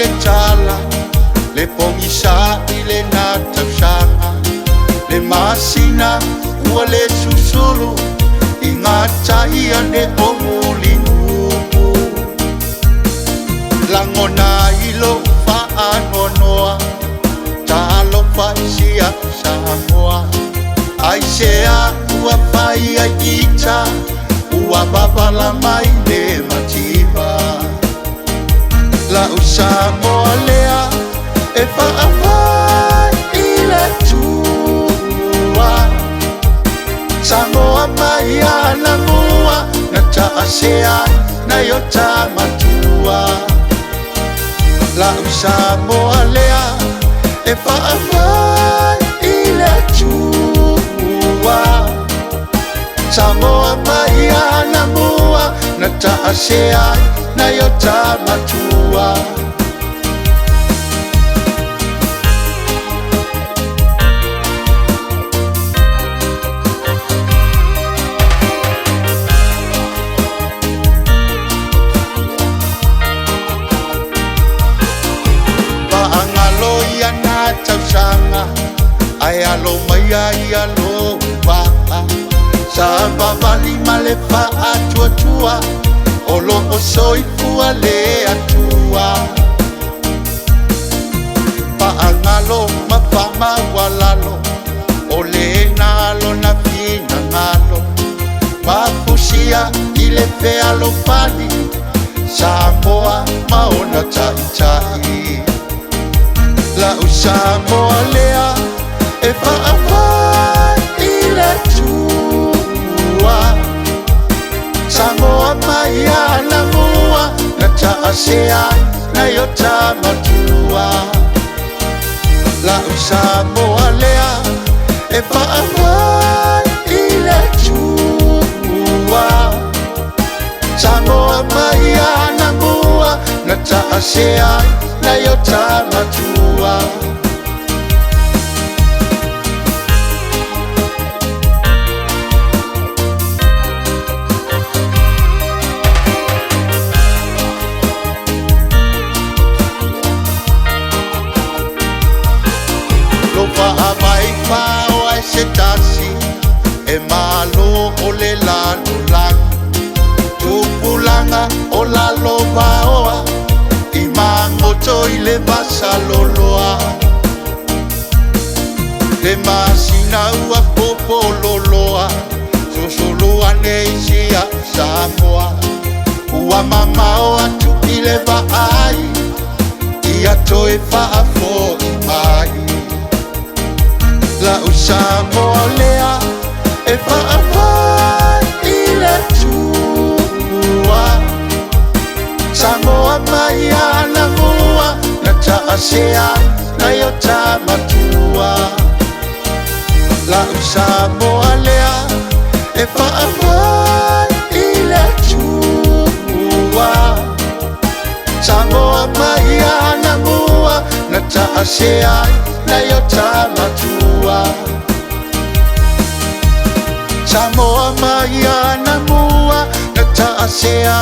le tala, le pogisa i le natausaga, le masina ua le susulu i gatai ane o mulinu'u. Lagona ai lou faanoanoa, talofa i si a'u Samoa, aisea ua fai ai ita, ua vavala mai le mativa. La'u Samoa lea e faavae i le Atua, Samoa mai anamua na taasea ai nai o tamatua. La'u Samoa lea e faavae i le Atua, Samoa mai anamua na taasea ai nai o tamatua. Paagalo ia na tausaga ae alo mai ai alo vaa, sa vavali ma le faatuatua o loo soifua le Atua. Paagalo ma faamaualalo o lena lona finagalo, mafusia i le fealofani Samoa ma ona ta'ita'i. La'u Samoa lea e faavae i le Atua, Samoa mai anamua na taasea ai nai o tamatua. La'u Samoa lea e faavae i le Atua, Samoa mai anamua na taasea ai nai o tamatua. Lo faavae fao ai se tasi e malo o le lalolagi, tupulaga o lalo vaoa i magoto i le vasaloloa. Le masina ua popololoa susulu ane i sia'u Samoa, ua mamao atu i le vaai ia toe faafo'i mai. La'u Samoa lea e faavae i le Atua, Samoa mai anamua na taasea ai nai o tamatua. La'u Samoa lea e faavae i le Atua, Samoa mai anamua na taasea ai nai o tamatua. Samoa mai anamua na taasea